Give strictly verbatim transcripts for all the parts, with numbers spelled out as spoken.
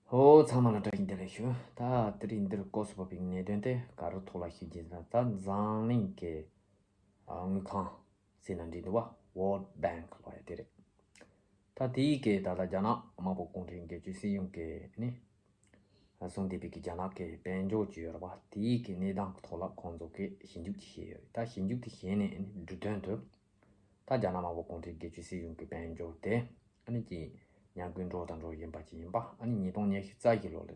ཧོ། ཚང་མ་ལ་བཀྲ་ཤིས་བདེ་ལེགས་ཞུ། ད་དེ་རིང་འདིར་སྐབས་སུ་བབས་པའི་གནད་དོན་དེ་ག་རུ་ཐོག་ལ་ཞུ་རྒྱུ་ཡིན་ཟེར་ན། ད་འཛམ་གླིང་གི་ཨ་དངུལ་ཁང་ཟེར་ན་འགྲིག་འདུག་བ། World Bank ལབ་ཡ་དེ་རེད། ད་དེའི་གི་ད་ལྟ་རྒྱ་ནག་དམར་པོ་གུང་ཁྲན་སྒེར་གཅོད་སྲིད་གཞུང་གི་ནི་བཟུང་བསྡད་པའི་གི་རྒྱ་ནག་གི་དཔལ་འབྱོར་ཅིག་ཡོད་རེད་བ། དེའི་གི་གནས་སྟངས་ཀྱི་ཐོག་ལ་ཁོང་ཚོ་གི་ཞིབ་འཇུག་ཅིག་བྱས་ཡོད་རེད། ད་ཞིབ་འཇུག་དེ་བྱས་ནས་ནི་འབྲུ་དོན་དུ། ད་རྒྱ་ནག་དམར་པོ་གུང་ཁྲན་སྒེར་གཅོད་སྲིད་གཞུང་གི་དཔལ་འབྱོར་དེ་ཨ་ནི་ཅིག་ཉམས་རྒུད་འགྲོ་དང་འགྲོ་བཞིན་པ་ཅིག་ཡིན་པ། ཨ་ནི་ཉིས་སྟོང་ཉི་ཤུ་རྩ་བཞི་ལོ་ལ་ད་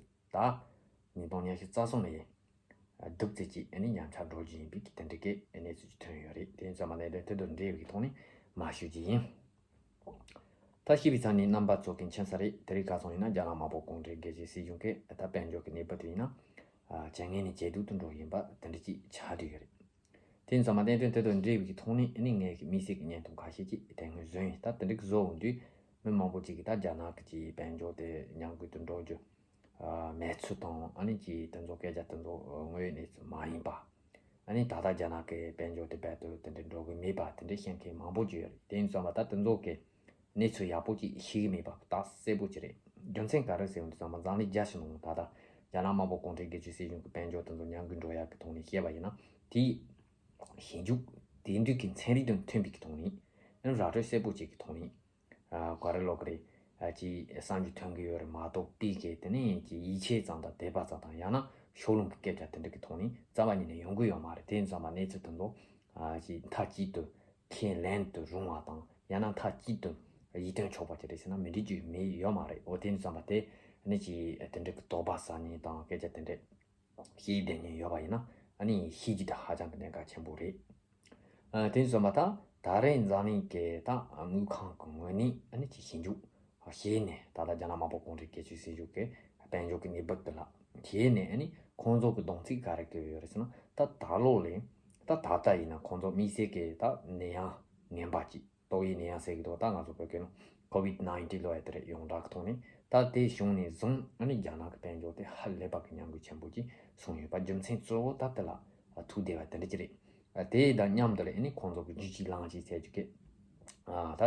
ཉིས་སྟོང་ཉི་ཤུ་རྩ་གསུམ་ལ་ཡིན་སྡུག་ཙམ་ཅིག་ཨ་ནི་ཉམས་ཆག་འགྲོ་རྒྱུ་ཡིན་པའི་གི་དེ་འདྲ་གི་གནས་ཚུལ་ཅིག་ཐོན་ཡོད་རེད། དེ་ཡིན་ཙང་མ་གནད་དོན་དེ་དང་འབྲེལ་བའི་ཐོག་ནས་མར་ཞུ་རྒྱུ་ཡིན། ད་ཤེས་པའི་ཚང་ནི་རྣམ་པ་ཚོ་གི་མཁྱེན་ས་རེད། དེ་རིང་ཁ་སང་ཡིན་ན་རྒྱ་ནག་དམར་པོ་གུང་ཁྲན་སྒེར་གཅོད་སྲིད་གཞུང་གི་ད་དཔལ་འབྱོར་གི་གནས་བབ་དེ་ཡིན་ན་ཇེ་ངན་ནས་ཇེ་སྡུག་ཏུ་འགྲོ་བཞིན་པ་དེ་འདྲ་ཅིག་ཆགས་བསྡད་ཡོད་རེད། དེ་ཡིན་ཙང་མ་གནད་དོན་དེ་དང་འབྲེལ་བའི་ཐོག་ནས་ཨ་ནི་ངས་དམིགས་བསལ་གྱི་བརྙན་ཐུང་ཁ་ཤས་ཅིག་དེ་སྔོན་བཟོས་ཡིན། ད་དེ་འདྲ་བཟོ་འོང་དུས་མི་མང་པོ་ཅིག་གིས་ད་རྒྱ་ནག་གི་ཅིག་དཔལ་འབྱོར་དེ་ཉམས་རྒུད་དུ་འགྲོ་རྒྱུ་ཨ་མེད་ཚུལ་དང་། ཨ་ནི་ཅིག་དེ་ཚོ་སྐད་ཆ་དེ་ཚོ་དངོས་ཡོད་གནས་ཚུལ་མ་ཡིན་པ། ཨ་ནི་ད་ལྟ་རྒྱ་ནག་གི་དཔལ་འབྱོར་དེ་རྦད་དེ་དེ་འདྲ་འགྲོ་གི་མེད་པ་དེ་འདྲ་བཤད་མཁན་མང་པོ་ཅིག་ཡོད་རེད། དེ་ཡིན་ཙང་མ་ད་དེ་ཚོ་གི་གནས་ཚུལ་ཡག་པོ་ཅིག་ཤེས་ཀྱི་མེད་པ་ད་གསལ་པོ་ཅིག་རེད། རྒྱུ་མཚན་ག་རེ་ཟེར་ཡོང་དུས་ཙམ་པ་འཛམ་གླིང་རྒྱ་ཆེ་ནང་ད་ལྟ་རྒྱ་ནག་དམར་པོ་གུང་ཁྲན་སྒེར་གཅོད་སྲིད་གཞུང་གི་དཔལ་འབྱོར་དེ་ཚོ་ཉམས་རྒུད་འགྲོ་ཡག་གི་ཐོག་ནས་བཤད་པ་ཡིན་ན། དེའི་ཞིབ་འཇུག་དེང་དུས་ཀྱི་ཚན་རིག་དང་མཐུན་པའི་གི་ཐོག་ནས། ཨ་ནི་ར་སྤྲོད་གསལ་པོ་ཅིག་གི་ཐོག་ནས། ཨ་ག་རེ་ལབ་དགོས་རེད། ཨ་ཅིག་བསམ་རྒྱུ་ཐོན་གི་ཡོད་རེད་མ་གཏོགས་པའི་གི་དེ་ནས་ཅིག་ཡིད་ཆེས་ཙམ་དང་དད་པ་ཙམ་དང་། ཡང་ན་ཕྱོགས་ལྷུང་གི་སྐད་ཆ་དེ་འདྲ་གི་ཐོག་ནས་རྩ་བ་ཉིད་ནས་ཡོང་གི་ཡོད་མ་རེད། དེ་ཡིན་ཙང་མ་གནས་ཚུལ་དེ་ཚོ་ཨ་ཅིག་མཐའ་གཅིག་ཏུ་ཁས་ལེན་དུ་རུང་བ་དང་། ཡང་ན་མཐའ་གཅིག་ཏུ་ཡིད་རྟོན་ཆོག་པ་ཅིག་རེད་ཟེར་ན་མི་འགྲིག་རྒྱུ་མེད་ཡོད་མ་རེད། འོ་དེ་ཡིན་ཙང་མ་དེ་ནི་ཅིག་དེ་འདྲ་གི་དོགས་པ་ཟ་མཁན་དང་སྐད་ཆ་དེ་འདྲ་ཤེས་བསྡད་མཁན་ཡོད་པ་ཡིན་ན། ཨ་ནི་ཤེས་རྒྱུ་དེ་ཧ་ཅང་གི་གནད་འགག་ཆེན་པོ་རེད། ཨ་དེ་ཚོ་མ་ད་ད་རེས་འཛམ་གླིང་གི་ད་དངུལ་ཁང་གི་ངོས་ནས་ཨ་ནི་ཅིག་ཞིབ་འཇུག་བྱས་ནས། ད་ལྟ་རྒྱ་ནག་དམར་པོ་གུང་ཁྲན་སྒེར་གཅོད་སྲིད་གཞུང་གི་དཔལ་འབྱོར་གྱི་གནས་བབ་དེ་ལ་བྱས་ནས། ཨ་ནི་ཁོང་ཚོ་གི་གདོང་ཚིག་ག་རེ་བཀོད་ཡོད་རེད་ཟེར་ན། ད་ད་ལོ་ལས་ད་ད་ལྟ་ཡིན་ན་ཁོང་ཚོ་དམིགས་བསལ་གྱི་ད་ནད་ཡམས་ངན་པ་ཅིག་ཏོག་དབྱིབས་ནད་ཡམས་ཟེར་གྱི་འདུག་ད་ང་ཚོ་བོད་སྐད་ནང་ཀོ་ཝིད་ནའིན་ཊིན་ལབ་ཡ་དེ་རེད། ཡོངས་གྲགས་ཀྱི་ཐོག་ནས། ད་དེ་བྱུང་ནས་བཟུང་ཨ་ནི་རྒྱ་ནག་གི་དཔལ་འབྱོར་དེ་ཧ་ལས་པ་གི་ཉམས་རྒུད་ཆེན་པོ་ཅིག་སོང་ཡོད་པ། རྒྱུ་མཚན་གཙོ་བོ་ད་དེ་ལ་ཐུག་བསྡད་པ་དེ་འདྲ་ཅིག་རེད། ཨ་དེ་དང་མཉམ་དུ་ལ་ཨ་ནི་ཁོང་ཚོ་གི་རྒྱུད་གཅིག་ལམ་གཅིག་ཟེར་རྒྱུ་གི་ཨ་ད་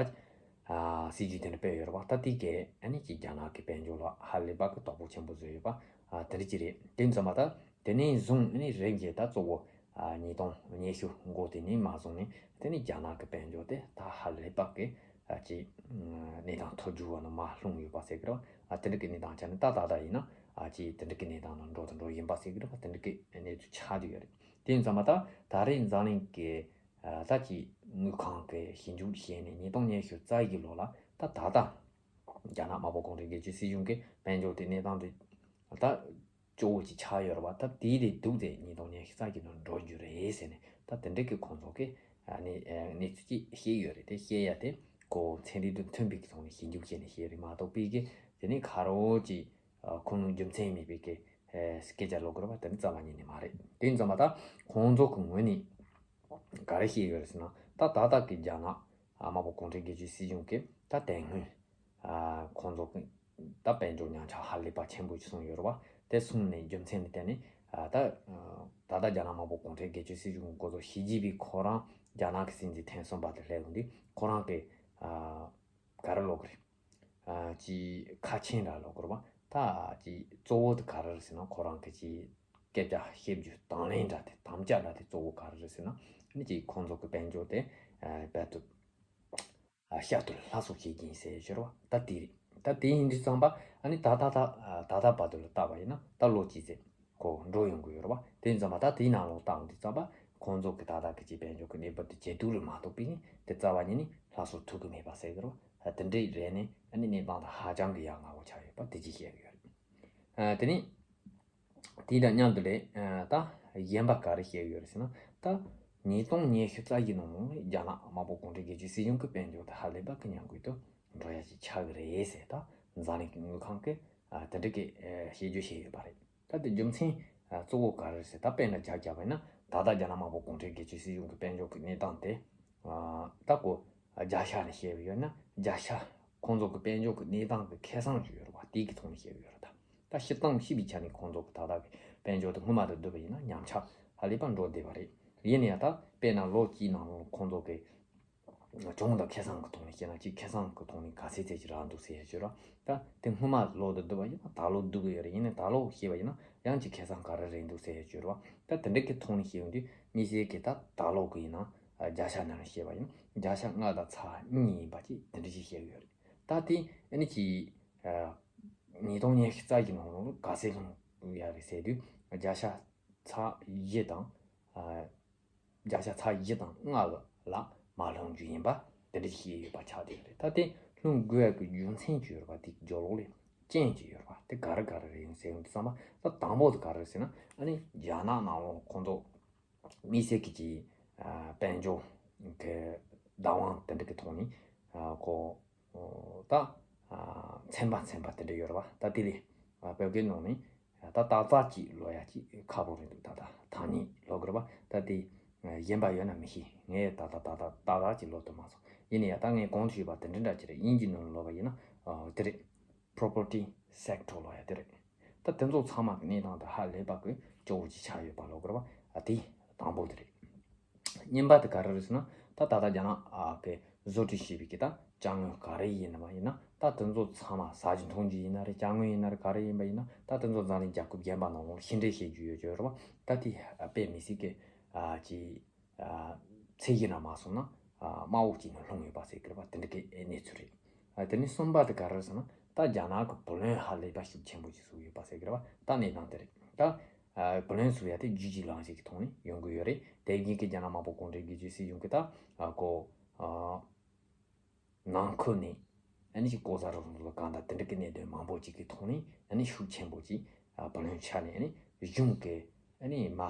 ཨ་སྲིད་ཇུས་དེ་འདྲ་སྤེལ་ཡོད་རེད་བ། ད་དེ་གས་ཨ་ནི་ཅིག་རྒྱ་ནག་གི་དཔལ་འབྱོར་ལ་ཧ་ལས་པ་གི་དོགས་པ་ཆེན་པོ་བཟོས་ཡོད་པ། ཨ་དེ་འདྲ་ཅིག་རེད། དེ་ཙམ་པ་ད་དེ་ནས་བཟུང་ཨ་ནི་རིམ་གྱིས་ད་གཙོ་བོ་ཨ་ཉིས་སྟོང་ཉི་ཤུ་འགོ་དེ་ནས་མ་བཟུང་ནས་དེ་ནས་རྒྱ་ནག་གི་དཔལ་འབྱོར་དེ་ད་ཧ་ལས་པ་གི་ཨ་ཅིག་གནས་སྟངས་མཐོ་རྒྱུགས་བ་ནང་མར་ལྷུང་ཡོད་པ་ཟེར་གི་རེད་བ། ཨ་དེ་འདྲ་གི་གནས་སྟངས་ཆགས་ནས་ད་ད་ལྟ་ཡིན་ན་ཨ་ཅིག་དེ་འདྲ་གི་གནས་སྟངས་ནང་འགྲོ་དང་འགྲོ་བཞིན་པ་ཟེར་གི་རེད་བ། དེ་འདྲ་གི་གནས་ཚུལ་ཆགས་བསྡད་ཡོད་རེད། དེ་ཡིན་ཙང་མ་ད་ད་རེས་འཛམ་གླིང་གི་ཨ་ད་ཅིག་དངུལ་ཁང་གི་ཞིབ་འཇུག་བྱས་ནས་ཉིས་སྟོང་ཉི་ཤུ་རྩ་བཞི་ལོ་ལ་ད་ད་ལྟ་རྒྱ་ནག་དམར་པོ་གུང་ཁྲན་སྒེར་གཅོད་སྲིད་གཞུང་གི་དཔལ་འབྱོར་དེ་གནས་སྟངས་དེ་ད་སྐྱོ་བོ་ཅིག་ཆགས་ཡོད་རེད་བ། ད་དེའི་རིགས་འདུག་སྟེ་ཉིས་སྟོང་ཉི་ཤུ་རྩ་བཞི་ནང་འགྲོ་རྒྱུ་རེད་ཟེར་ནས་ད་དེ་འདྲ་གི་ཁོང་ཚོ་གི་ཨ་ནི་ཨ་གནས་ཚུལ་ཅིག་བཤད་ཡོད་རེད། དེ་བཤད་ཡ་དེ་ཁོ་ཚན་རིག་དང་མཐུན་པའི་གི་ཐོག་ནས་ཞིབ་འཇུག་བྱས་ནས་བཤད་རེད་མ་གཏོགས་པའི་གི་དེ་ནི་ག་རེ་ཅིག་ཨ་ཁུངས་ལུང་རྒྱུ་མཚན་མེད་པའི་གི་ཨ་སྐད་ཆ་ལབ་དགོས་རེད་བ། དེ་ནི་རྩ་བ་ཉིད་ནས་མ་རེད། དེ་ཡིན་ཙང་མ་ད་ཁོང་ཚོ་གི་ངོས་ནས་ག་རེ་བཤད་ཡོད་རེད་ཟེར་ན། ད་ད་ལྟ་གི་རྒྱ་ནག་ཨ་དམར་པོ་གུང་ཁྲན་སྒེར་གཅོད་སྲིད་གཞུང་གི་ད་དེ་སྔོན་ཨ་ཁོང་ཚོ་གི་ད་དཔལ་འབྱོར་ཉམས་ཆག་ཧ་ལས་པ་ཆེན་པོ་ཞིག་སོང་ཡོད་རེད་བ། དེ་སོང་ནས་རྒྱུ་མཚན་ནི་དེ་ནི་ཨ་ད་ད་ལྟ་རྒྱ་ནག་དམར་པོ་གུང་ཁྲན་སྒེར་གཅོད་སྲིད་གཞུང་གི་འགོ་གཙོ་ཞི་ཅིན་ཕིང་ཁོ་རང་རྒྱ་ནག་གི་སྲིད་འཛིན་ཐེངས་གསུམ་པ་དེ་སླེབས་ཡོང་དུས་ཁོ་རང་གི་ཨ་ག་རེ་ལབ་དགོས་རེད། ཨ་ཅིག་ཁ་ཆེམས་འདྲ་ལབ་དགོས་རེད་བ། ད་ཅིག་གཙོ་བོ་དེ་ག་རེ་རེད་ཟེར་ན། ཁོ་རང་གི་ཅིག་སྐད་ཆ་བཤད་རྒྱུ་དང་ལེན་འདྲ་དེ་དམ་བཅའ་འདྲ་དེ་གཙོ་བོ་ག་རེ་རེད་ཟེར་ན། ཨ་ནི་ཅིག་ཁོང་ཚོ་གི་དཔལ་འབྱོར་དེ་ཨ་རྦད་དེ་ཨ་ཤར་དུ་ལྷ་སོ་བྱེད་ཀྱི་ཡིན་ཟེར་ཞོར་བ། ད་དེ་རེད། ད་དེ་ཡིན་དུས་ཙམ་པ་ཨ་ནི་ད་ད་ད་ད་ད་བར་དུ་ལ་བལྟས་པ་ཡིན་ན་ད་ལོ་གཅིག་ཙམ་ཁོ་འགྲོ་ཡོང་གི་ཡོད་རེད་བ། དེ་ཡིན་ཙམ་པ་ད་དེའི་ནང་ལོགས་བལྟས་ཡོང་དུས་ཙམ་པ་ཁོང་ཚོ་གི་ད་ལྟ་གི་ཅིག་དཔལ་འབྱོར་གི་གནས་བབ་དེ་ཇེ་སྡུག་རུ་མ་གཏོགས་པའི་ནི་དེ་རྩ་བ་ཉིད་ནས་ལྷ་སོ་ཐུབ་གི་མེད་པ་ཟེར་གི་རེད་བ། དེ་འདྲའི་རེད་ནས་ཨ་ནི་གནས་སྟངས་དེ་ཧ་ཅང་གི་ཡ་ང་བོ་ཆགས་ཡོད་པ་དེ་ཅིག་བཤད་གི་ཡོད་རེད། ཨ་དེ་ནི་དེ་དང་མཉམ་དུ་ལས་ཨ་ད་གཞན་པ་ག་རེ་བཤད་ཡོད་རེད་ཟེར་ན། ད་ཉིས་སྟོང་ཉི་ཤུ་རྩ་བཞི་ནང་ལོགས་ལ་རྒྱ་ནག་དམར་པོ་གུང་ཁྲན་སྒེར་གཅོད་སྲིད་གཞུང་གི་དཔལ་འབྱོར་དེ་ཧ་ལས་པ་གི་ཉམས་རྒུད་དུ་འགྲོ་ཡ་ཞིག་ཆགས་གི་རེད་ཟེར། ད་འཛམ་གླིང་གི་དངུལ་ཁང་གི་ཨ་དེ་འདྲ་གི་ཨ་བཤད་རྒྱུ་བཤད་ཡོད་པ་རེད། ད་དེ་རྒྱུ་མཚན་ཨ་གཙོ་བོ་ག་རེ་རེད་ཟེར། ད་དཔེར་ན་རྒྱ་རྒྱབ་པ་ཡིན་ན་ད་ལྟ་རྒྱ་ནག་དམར་པོ་གུང་ཁྲན་སྒེར་གཅོད་སྲིད་གཞུང་གི་དཔལ་འབྱོར་གི་གནས་སྟངས་དེ་ཨ་ད་ཁོ་རྒྱ་ཤ་ནས་བཤད་པ་ཡོད་ན་རྒྱ་ཤ་ཁོང་ཚོ་གི་དཔལ་འབྱོར་གི་གནས་སྟངས་གི་ཁེ་བཟང་ཅིག་ཡོད་རེད་བ། དེ་གི་ཐོག་ནས་བཤད་པ་ཡོད་རེད། ད་ད་སྤྱིར་བཏང་སྤྱི་པའི་ཆ་ནས་ཁོང་ཚོ་གི་ད་ལྟ་གི་དཔལ་འབྱོར་དེ་སྔོན་མ་དང་བསྡུར་བ་ཡིན་ན་ཉམས་ཆག་ཧ་ལས་པ་འགྲོ་བསྡད་པ་རེད། ཡིན་ན་ཡང་ད་དཔེར་ན་ལོ་གཅིག་ནང་ལོགས་ཁོང་ཚོ་གི་ གྱོང་དང་ཁེ་བཟང་གི་ཐོག་ནས་བཤད་ན་ཅིག་ཁེ་བཟང་གི་ཐོག་ནས་ག་ཚད་ཚད་ཅིག་རག་འདུག་ཟེར་ཡ་ཅིག་ཡོད་རེད་བ། ད་དེ་སྔོན་མ་ལོག་ཏུ་བསྡུ་བ་ཡིན་ན་ད་ལོ་བསྡུ་གི་ཡོད་རེད། ཡིན་ནའི་ད་ལོ་བཤད་པ་ཡིན་ན་ཡང་ཅིག་ཁེ་བཟང་ག་རེ་རེད་འདུག་ཟེར་ཡ་ཅིག་ཡོད་རེད་བ། ད་དེ་འདྲ་གི་ཐོག་ནས་བཤད་ཡོང་དུས་དམིགས་བསལ་གྱི་ད་ད་ལོ་གི་ཡིན་ན་བརྒྱ་ཆ་ནང་བཤད་པ་ཡིན་ན་བརྒྱ་ཆ་ལྔ་དང་ཚེག་གཉིས་ཡིན་པ་ཅིག་དེ་འདྲ་ཅིག་བཤད་གི་ཡོད་རེད། ད་དེ་ཨ་ནི་ཅིག་ཉིས་སྟོང་ཉི་ཤུ་རྩ་བཞི་ནང་ལོགས་ག་ཚད་ལྷུང་ཡོད་རེད་ཟེར་དུས་བརྒྱ་ཆ་ཚེག་བཞི་དང་། བརྒྱ་ཆ་ཚེག་བཞི་དང་ལྔ་ལ་མར་ལྷུང་རྒྱུ་ཡིན་པ་དེ་འདྲ་ཞིག་ཡོད་པ་ཆགས་བསྡད་ཡོད་རེད། ད་དེ་ལྷུང་དགོས་ཡག་གི་རྒྱུ་མཚན་ཅིག་ཡོད་རེད་པ། དེ་རྒྱབ་ལོགས་ལ་རྐྱེན་ཅིག་ཡོད་རེད་པ། དེ་ག་རེ་ག་རེ་རེད་ཡིན་ཟེར་ཡོང་དུས་ཙམ་པ་ད་དང་པོ་དེ་ག་རེ་རེད་ཟེར་ན་ཨ་ནི་རྒྱ་ནག་ནང་ལོགས་ཁོང་ཚོ་དམིགས་བསལ་གྱི་ཅིག་དཔལ་འབྱོར་གྱི་བདག་དབང་དེ་འདྲ་གི་ཐོག་ནས་ཁོ་ད་ཚན་པ་ཚན་པ་དེ་འདྲ་ཡོད་རེད་པ། ད་དེ་ལས་བོད་སྐད་ནང་ནས། ད་ཏག་ཏག་ཅིག་ཀློག་ཡ་ཅིག་ཁག་པོ་རེད་འདུག་ད་ད་ཐ་སྙད་ཀློག་དགོས་རེད་པ། ད་དེ་གཞན་པ་ཡོད་ན་མི་ཤེས། ངས་ད་ད་ད་ད་ཏག་ཏག་ཅིག་ཀློག་ཐུབ་མ་སོང་། ཡིན་ན་ཡང་ད་ངས་གོང་དུ་ཞུས་པ་དེ་འདྲ་འདྲ་ཅིག་རེད། དབྱིན་ཇི་ནང་ལ་ཀློག་པ་ཡིན་ན་དེ་རེད། property sector ཀློག་ཡ་དེ་རེད། ད་དེ་ཚོ་ཚང་མ་གི་གནས་སྟངས་དེ་ཧ་ལས་པ་གི་སྐྱོ་བོ་ཅིག་ཆགས་ཡོད་པ་ཀློག་དགོས་རེད་པ། ཨ་དེ་དང་པོ་དེ་རེད། གཉིས་པ་དེ་ག་རེ་རེད་ཟེར་ན་ད་ད་ལྟ་རྒྱ་ནག་གི་བཟོ་སྐྲུན་བྱས་པའི་གི་ད་ཅ་དངོས་ག་རེ་ཡིན་ནའང་ཡིན་ན་ད་དེ་ཚོ་ཚང་མ་ཟ་རྒྱུ་འཐུང་རྒྱུ་ཡིན་ན་རེད། ཅ་དངོས་ཡིན་ན་རེད། ག་རེ་ཡིན་པ་ཡིན་ན་ད་དེ་ཚོ་འཛམ་གླིང་རྒྱལ་ཁབ་གཞན་པ་ནང་ལོགས་ཕྱི་འགྲོ་བྱེད་རྒྱུ་ཡོད་ཀྱི་ཡོད་རེད་པ། ད་དེ་དཔེ་མི་སྲིད་གི་ཅིག་ཚད་གཞི་ནང་མ་སོང་ན་དམའ་བོ་ཅིག་ནས་ལྷུང་ཡོད་པ་ཟེར་གི་རེད་པ། དེ་འདྲ་གི་གནས་ཚུལ་རེད། དེ་ནས་གསུམ་པ་དེ་ག་རེ་རེད་ཟེར་ན་ད་རྒྱ་ནག་གི་བུ་ལོན་ཧ་ལས་པ་ཤུགས་ཆེན་པོ་ཅིག་བཟོས་ཡོད་པ་ཟེར་གི་རེད་པ། ད་གནས་སྟངས་དེ་རེད། ད་ཨ་བུ་ལོན་བཟོ་ཡ་དེ་རྒྱུད་གཅིག་ལམ་གཅིག་གི་ཐོག་ནས་ཡོང་གི་ཡོད་རེད། དེ་བཞིན་གྱི་རྒྱ་ནག་དམར་པོ་གུང་ཁྲན་སྒེར་གཅོད་སྲིད་གཞུང་གི་ད་ཨ་ཁོ་ཨ་ནང་ཁུལ་ནས་ཨ་ནི་ཅིག་ལྐོག་ཟ་རུལ་སུངས་ལ་གང་དང་དེ་འདྲ་གི་གནད་དོན་མང་པོ་ཅིག་གི་ཐོག་ནས་ཨ་ནི་ཤུགས་ཆེན་པོ་ཅིག་ཨ་བུ་ལོན་ཆགས་ནས་ཨ་ནི་གཞུང་གི་ཨ་ནི་མ་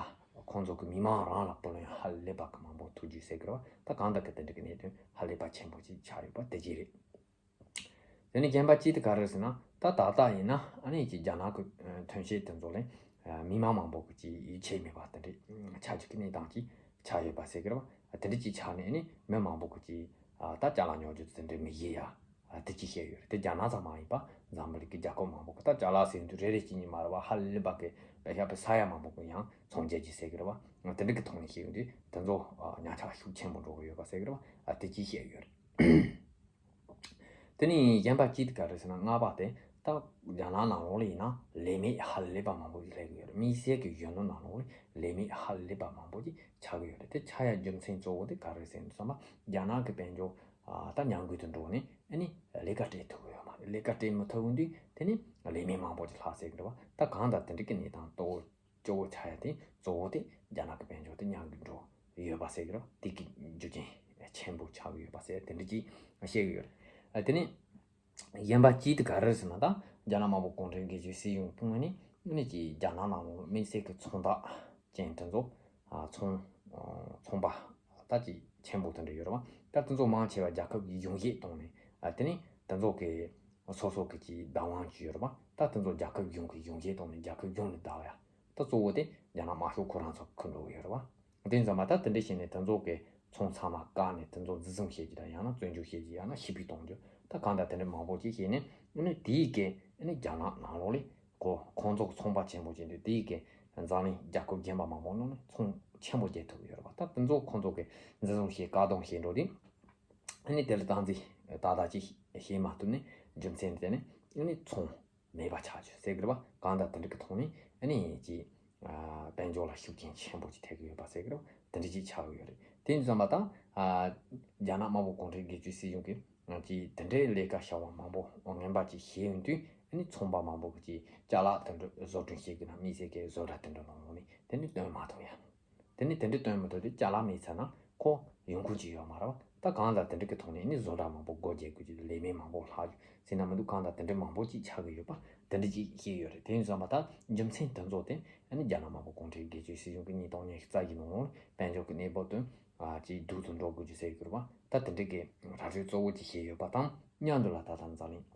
ཁོང་ཚོ་གི་མི་མང་རང་ལ་བུ་ལོན་ཧ་ལས་པ་གི་མང་པོ་ཐོབ་རྒྱུ་ཟེར་གི་རེད་པ། ད་གང་དང་གི་དེ་འདྲ་གི་གནད་དོན་ཧ་ལས་པ་ཆེན་པོ་ཅིག་ཆགས་ཡོད་པ་དེ་གཅིག་རེད། དེ་ནས་གཞན་པ་གཅིག་དེ་ག་རེ་ཟེར་ན་ད་ད་ལྟ་ཡིན་ན་ཨ་ནི་ཅིག་རྒྱ་ནག་གི་ཨ་ཐོན་སྐྱེད་དེ་ཚོ་ལ་ཨ་མི་མང་མང་པོ་གི་ཅིག་ཡིད་ཆེས་མེད་པ་དེ་འདྲའི་ཆགས་རྒྱུ་གི་གནས་སྟངས་ཅིག་ཆགས་ཡོད་པ་ཟེར་གི་རེད་པ། དེ་འདྲ་ཅིག་ཆགས་ནས་ཨ་ནི་མི་མང་པོ་གི་ཅིག་ཨ་ད་ཅ་ལག་ཉོ་རྒྱུ་དེ་འདྲའི་མི་ཡོང་ཡ་ཨ་དེ་ཅིག་བཤད་ཡོད་རེད། དེ་རྒྱ་ནག་ཙམ་མ་ཡིན་པ་འཛམ་བུ་གླིང་གི་རྒྱལ་ཁབ་མང་པོ་གི་ད་ཅ་ལག་ཟེར་དུས་རེ་རེ་གཅིག་གཉིས་མ་རེད་པ། ཧ་ལས་པ་གི་པེ་ཤ་པེ་ས་ཡ་མང་པོ་གི་ཡང་ཚོང་རྒྱག་རྒྱུ་ཟེར་གི་རེད་པ། དེ་འདྲ་གི་ཐོག་ནས་བཤད་ཡོང་དུས་དེ་ཚོ་ཨ་ཉམས་ཆག་ཤུགས་ཆེན་པོ་འགྲོ་གི་ཡོད་པ་ཟེར་གི་རེད་པ། ཨ་དེ་ཅིག་བཤད་ཡོད་རེད། དེ་ནས་གཞན་པ་གཅིག་དེ་ག་རེ་ཟེར་ན་ལྔ་པ་དེ་ད་རྒྱ་ནག་ནང་ལོགས་ལ་ཡིན་ན་ལས་མེད་ཧ་ལས་པ་མང་པོ་ཞིག་སླེབས་ཀྱི་ཡོད་རེད། དམིགས་བསལ་གྱི་གཞོན་ནུ་ནང་ལོགས་ལ་ལས་མེད་ཧ་ལས་པ་མང་པོ་ཞིག་ཆགས་ཀྱི་ཡོད་རེད། དེ་ཆགས་ཡ་རྒྱུ་མཚན་གཙོ་བོ་དེ་ག་རེ་ཟེར་ན་བསམ་པ་རྒྱ་ནག་གི་དཔལ་འབྱོར་ཨ་ད་ཉམས་རྒུད་དུ་འགྲོ་ནས་ཨ་ནི་ལས་ཀ་སྤྲད་ཐུབ་ཀྱི་ཡོད་མ་རེད། ལས་ཀ་སྤྲད་མི་ཐུབ་འདུག་དེ་ནི་ལས་མེད་མང་པོ་ཞིག་ལྷག་ཟེར་གི་རེད་པ། ད་གང་ལྟར་དེ་འདྲ་གི་གནས་སྟངས་གཙོ་བོ་སྐྱོ་བོ་ཆགས་ཡ་དེ་གཙོ་བོ་དེ་རྒྱ་ནག་གི་དཔལ་འབྱོར་དེ་ཉམས་རྒུད་འགྲོ་ཡོད་པ་ཟེར་གི་རེད་པ། དེ་གི་རྒྱུ་རྐྱེན་ཆེན་པོ་ཆགས་ཀྱི་ཡོད་པ་ཟེར་དེ་འདྲ་ཅིག་བཤད་ཀྱི་ཡོད་རེད། ཨ་དེ་ནས་གཞན་པ་གཅིག་དེ་ག་རེ་རེད་ཟེར་ན་ད་རྒྱ་ནག་དམར་པོ་གུང་ཁྲན་སྒེར་གཅོད་སྲིད་གཞུང་གི་ངོས་ནས་ཨ་ནི་ཅིག་རྒྱ་ནག་ནང་ལོགས་དམིགས་བསལ་གྱི་ཚོང་རྟགས་ཅན་དེ་ཚོ་ཨ་ཚོང་ཨ་ཚོང་པ་ད་ཅིག་ཆེན་པོ་དེ་འདྲ་ཡོད་རེད་པ། ད་དེ་ཚོ་མང་ཆེ་བ་རྒྱལ་ཁབ་ཀྱི་གཞུང་བཞེས་བཏང་ནས་ཨ་དེ་ནས་དེ་ཚོ་གི་སོ་སོ་གི་ཅིག་བདག་དབང་ཅིག་ཡོད་རེད་པ། ད་དེ་ཚོ་རྒྱལ་ཁབ་གཞུང་གི་གཞུང་བཞེས་བཏང་ནས་རྒྱལ་ཁབ་གཞུང་ལ་བདག་ཡ། ད་གཙོ་བོ་དེ་རྒྱ་ནག་དམར་ཤོག་ཁོ་རང་ཚོ་ཁུར་འགྲོ་གི་ཡོད་རེད་བ། དེ་ཙམ་པ་ད་དེ་འདྲ་བྱས་ནས་དེ་ཚོ་གི་ཚོང་ཚང་མ་བཀག་ནས་དེ་ཚོ་འཛིན་བཟུང་བྱེད་རྒྱུ་དང་ཡང་ན་བཙོན་འཇུག་བྱེད་རྒྱུ་ཡང་ན་ཤི་བར་གཏོང་རྒྱུ་ད་གང་ལྟར་དེ་འདྲ་མང་པོ་ཅིག་བྱས་ནས་ཨ་ནི་དེའི་གི་ཨ་ནི་རྒྱ་ནག་ནང་ལོགས་ལ་ཁོ་ཁོང་ཚོ་གི་ཚོང་པ་ཆེན་པོ་བྱས་འདུག་དེའི་གི་འཛམ་གླིང་རྒྱལ་ཁབ་རྒན་པ་མང་པོ་ནང་ནས་ཚོང་ཆེན་པོ་རྒྱག་ཐུབ་ཡོད་རེད་བ། ད་དེ་ཚོ་ཁོང་ཚོ་གི་འཛིན་བཟུང་བྱས་བཀག་སྡོམ་བྱས་འགྲོ་དུས་ཨ་ནི་དེ་ལ་སྟངས་འཛིན་ཏག་ཏག་ཅིག་བྱེད་མ་ཐུབ་ནས་རྒྱུ་མཚན་དེ་ནི་ཨ་ནི་ཚོང་མེད་པ་ཆགས་རྒྱུ་ཟེར་གི་རེད་པ། གང་ལྟར་དེ་འདྲ་གི་ཐོག་ནས་ཨ་ནི་ཅིག་ཨ་དཔལ་འབྱོར་ལ་ཤུགས་རྐྱེན་ཆེན་པོ་ཅིག་ཐེབས་ཀྱི་ཡོད་པ་ཟེར་གི་རེད་པ། དེ་འདྲ་ཅིག་ཆགས་ཀྱི་ཡོད་རེད། དེ་ཡིན་དུས་ཙམ་པ་ད་ཨ་རྒྱ་ནག་དམར་པོ་གུང་ཁྲན་སྒེར་གཅོད་སྲིད་གཞུང་གིས་ཅིག་དེ་འདྲའི་ལས་ཀ་བྱ་བ་མང་པོ་ངན་པ་ཅིག་བྱས་ཡོང་དུས་ཨ་ནི་ཚོང་པ་མང་པོ་གིས་ཅིག་ཅ་ལག་དེ་འདྲ་བཟོ་སྐྲུན་བྱེད་ཀྱི་ན་དམིགས་བསལ་གྱི་བཟོ་གྲྭ་དེ་འདྲ་ནང་ལོགས་ནས་དེ་འདྲ་བཏོན་མ་ཐུབ་ཡ། དེ་ནས་དེ་འདྲ་བཏོན་མི་ཐུབ་དུས་ཅ་ལག་མེད་ཚར་ན་ཁོ་ཡོང་ཁུངས་ཅིག་ཡོད་མ་རེད་བ། ད་གང་ལྟར་དེ་འདྲ་གི་ཐོག་ནས་ནི་བཟོ་གྲྭ་མང་པོ་སྒོ་རྒྱག་དགོས་ཀྱི་འདུག་ལས་མི་མང་པོ་ལྷག་རྒྱུ་ཟེར་ན་མི་འདུག་གང་ལྟར་དེ་འདྲ་མང་པོ་ཅིག་ཆགས་ཀྱི་ཡོད་པ་དེ་འདྲ་ཅིག་བཤད་ཡོད་རེད། དེ་ཡིན་ཙང་མ་ད་རྒྱུ་མཚན་དེ་ཚོ་དེ་ཨ་ནི་རྒྱ་ནག་དམར་པོ་གུང་ཁྲན་སྒེར་གཅོད་སྲིད་གཞུང་གི་ཉིས་སྟོང་ཉི་ཤུ་རྩ་བཞི་ནང་ལོགས་དཔལ་འབྱོར་གྱི་གནས་བབ་དེ་ཨ་ཅིག་སྡུག་ཏུ་འགྲོ་དགོས་རྒྱུ་ཟེར་གྱི་རེད་བ། ད་དེ་འདྲ་གི་ར་སྤྲོད་གཙོ་བོ་ཅིག་བྱས་ཡོད་པ་དང་མཉམ་དུ་ལ་ད་ལྟ་འཛམ་གླིང་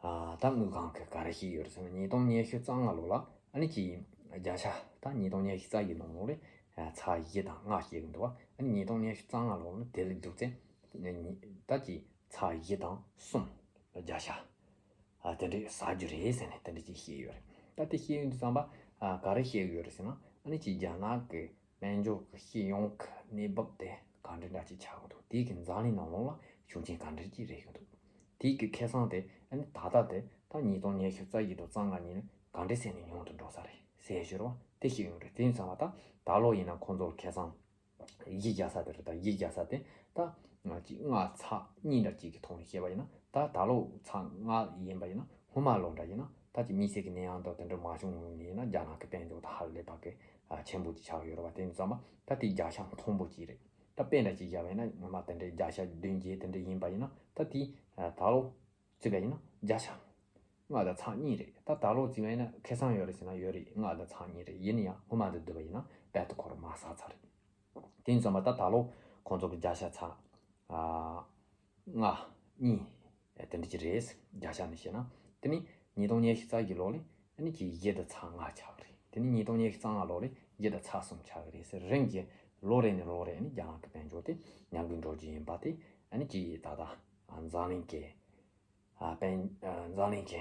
ཨ་ད་དངུལ་ཁང་གིས་ག་རེ་བྱས་ཡོད་རེད་ཟེར་ན་ཉིས་སྟོང་ཉི་ཤུ་རྩ་ལྔ་ལོ་ལ་ཨ་ནི་ཅིག་བརྒྱ་ཆ་ད་ཉིས་སྟོང་ཉི་ཤུ་རྩ་བཞི་ནང་ལོགས་ལ་ཨ་ཚེག་བཞི་དང་ལྔ་བཤད་གི་འདུག་བ། ཨ་ནི་ཉིས་སྟོང་ཉི་ཤུ་རྩ་ལྔ་ལོ་ལ་དེ་ལས་བསྡུར་ཚེ་ད་ཅིག་ཚེག་བཞི་དང་གསུམ་བརྒྱ་ཆ་ཨ་དེ་འདྲས་ཟ་རྒྱུ་རེད་ཟེར་ནས་དེ་འདྲས་ཅིག་བཤད་ཡོད་རེད། ད་དེ་བཤད་ཡོང་དུས་ཙམ་པ་ཨ་ག་རེ་བཤད་ཡོད་རེད་ཟེར་ན་ཨ་ནི་ཅིག་རྒྱ་ནག་གི་དཔལ་འབྱོར་གྱི་སྤྱི་ཡོངས་ཀྱི་གནས་བབ་དེ་ ག་འདྲ་འདྲ་ཅིག་ཆགས་ཀྱི་འདུག་དེའི་གི་འཛམ་གླིང་ནང་ལོགས་ལ་ཤུགས་རྐྱེན་ག་འདྲ་ཅིག་རེད་ཀྱི་འདུག་དེའི་གི་ཁེ་བཟང་དེ་ཨ་ནི་ད་ལྟ་དེ་ད་ཉིས་སྟོང་ཉི་ཤུ་རྩ་བཞི་དང་རྩ་ལྔ་ཉིན་ནི་ག་འདྲ་ཟེར་ནས་ཉུང་དུ་འགྲོ་ས་རེད་ཟེར་ཞུ་རོགས་དེ་ཤེས་ཡོང་རེད། དེ་ཡིན་ཙང་མ་ད་ད་ལོ་ཡིན་ན་ཁོང་ཚོར་ཁེ་བཟང་གཞི་རྒྱག་ས་དེ་རེད། ད་གཞི་རྒྱག་ས་དེ་ད་ང་ཅིག་ལྔ་ཚེག་གཉིས་འདྲ་ཅིག་གི་ཐོག་ནས་བཤད་པ་ཡིན་ན་ད་ད་ལོ་ཚེག་ལྔ་ཡིན་པ་ཡིན་ན་སྔོན་མ་ལོ་འདྲ་ཡིན་ན་ད་ཅིག་དམིགས་བསལ་གྱི་གནས་སྟངས་དང་དེ་འདྲ་མ་བྱུང་ཡིན་ན་རྒྱ་ནག་གི་དཔལ་འབྱོར་ད་ཧ་ལས་པ་གི་ཆེན་པོ་ཅིག་ཆགས་ཡོད་རེད་བ། དེ་ཡིན་ཙང་མ་ད་དེ་བརྒྱ་ཆ་མཐོན་པོ་ཅིག་རེད། ད་དཔེ་འདྲ་ཅིག་བཞག་པ་ཡིན་ན་སྔོན་མ་དེ་འདྲའི་བརྒྱ་ཆ་བདུན་བརྒྱད་དེ་འདྲ་ཡིན་པ་ཡིན་ན་ད་དེ་ད་ལོ་བརྩིས་པ་ཡིན་ན་བརྒྱ་ཆ་ལྔ་དང་ཚེག་གཉིས་རེད། ད་ད་ལོ་བརྩིས་པ་ཡིན་ན་ཁེ་བཟང་ཡོད་རེད་ཟེར་ན་ཡོད་རེད། ལྔ་དང་ཚེག་གཉིས་རེད། ཡིན་ན་ཡང་སྔོན་མ་དང་བསྡུར་བ་ཡིན་ན་དཔལ་དུ་འཁོར་མ་ས་ཚ་རེད། དེ་ཡིན་ཙང་མ་ད་ད་ལོ་ཁོང་ཚོ་གི་བརྒྱ་ཆ་ཚེག་ཨ་ལྔ་གཉིས་དེ་འདྲ་ཅིག་རེད། བརྒྱ་ཆ་ནས་བཤད་ན་དེ་ནི་ཉིས་སྟོང་ཉི་ཤུ་རྩ་བཞི་ལོ་ལས་ཨ་ནི་ཅིག་བཞི་དང་ཚེག་ལྔ་ཆགས་ཀྱི་རེད། དེ་ནི་ཉིས་སྟོང་ཉི་ཤུ་རྩ་ལྔ་ལོ་ལས་བཞི་དང་ཚེག་གསུམ་ཆགས་ཀྱི་རེད་ཟེར། རིམ་གྱིས་ལོ་རེ་ནས་ལོ་རེ་ཨ་ནི་རྒྱ་ནག་གི་དཔལ་འབྱོར་དེ་ཉམས་རྒུད་འགྲོ་རྒྱུ་ཡིན་པ་དེ་ཨ་ནི་ཅིག་ད་ལྟ་འཛམ་གླིང་གི་ཨ་དཔལ་ཨ་འཛམ་གླིང་གི་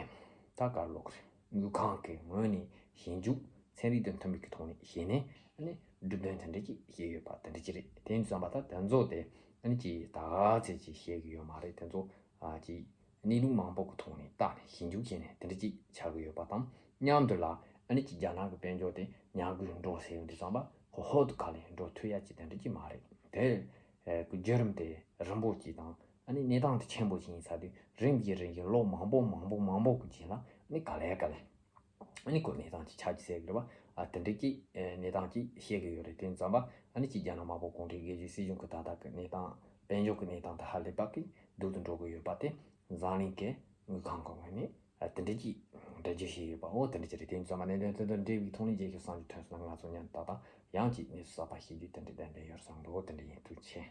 ད་ག་རེ་ལབ་དགོས་རེད། དངུལ་ཁང་གི་ངོས་ནས་ཞིབ་འཇུག་ཚན་རིག་དང་མཐུན་པའི་གི་ཐོག་ནས་བྱས་ནས་ཨ་ནི་གྲུབ་དོན་དེ་འདྲ་ཅིག་བཤད་ཡོད་པ་དེ་འདྲ་ཅིག་རེད། དེ་ཡིན་ཙང་མ་ད་དེ་ཚོ་དེ་ཨ་ནི་ཅིག་ད་ག་ཚད་ཅིག་བཤད་གི་ཡོད་མ་རེད། དེ་ཚོ་ཨ་ཅིག་གནས་ལུགས་མང་པོ་གི་ཐོག་ནས་བལྟས་ནས་ཞིབ་འཇུག་བྱས་ནས་དེ་འདྲ་ཅིག་ཆགས་གི་ཡོད་པ་དང་མཉམ་དུ་ལ་ཨ་ནི་ཅིག་རྒྱ་ནག་གི་དཔལ་འབྱོར་དེ་ཉམས་རྒུད་འགྲོ་ཟེར་ཡོང་དུས་ཙམ་པ་ཁོ་ཧོབ་ཏེ་ག་ལེར་འགྲོ་ཐུབ་ཡ་ཅིག་དེ་འདྲ་ཅིག་མ་རེད། དེ་ཨ་གི་བརྒྱུད་རིམ་དེ་རིང་པོ་ཅིག་དང་ཨ་ནི་གནས་སྟངས་དེ་ཆེན་པོ་ཞིག་ཡིན་ས་དུས་རིམ་གྱིས་རིམ་གྱིས་ལོ་མང་པོ་མང་པོ་མང་པོ་གི་རྗེས་ལ་ཨ་ནི་ག་ལེ་ག་ལེ་ཨ་ནི་ཁོ་གནས་སྟངས་ཅིག་ཆགས་ཀྱི་ཟེར་གི་རེད་བ། ཨ་དེ་འདྲ་ཅིག་ཨ་གནས་སྟངས་ཅིག་བཤད་གི་ཡོད་རེད། དེ་ཡིན་ཙང་པ་ཨ་ནི་ཅིག་རྒྱ་ནག་དམར་པོ་གུང་ཁྲན་སྒེར་གྱི་སྲིད་གཞུང་གི་ད་ལྟ་གི་གནས་སྟངས་དཔལ་འབྱོར་གྱི་གནས་སྟངས་དེ་ཧ་ལས་པ་གི་སྡུག་ཏུ་འགྲོ་གི་ཡོད་པ་དེ་འཛམ་གླིང་གི་དངུལ་ཁང་གི་ངོས་ནས་ཨ་དེ་འདྲ་ཅིག་འགྲེལ་བརྗོད་བྱས་ཡོད་པ། འོ་དེ་འདྲ་ཅིག་རེད། དེ་ཡིན་ཙང་པ་གནད་དོན་དེ་དང་འབྲེལ་བའི་ཐོག་ནས་རྒྱལ་ཁབ་གསར་འགྱུར་ཐོན་སོང་ན་ང་ཚོ་མཉམ་དུ་ད་ལྟ་ཡང་ཅིག་གནས་ཚུལ་གསར་པ་ཤེས་རྒྱུ་དེ་འདྲ་ཏན་ཏན་ཡོད་བསམ་འདུག་འོ་དེ་འདྲ་ཡིན། ཐུགས་རྗེ་ཆེ།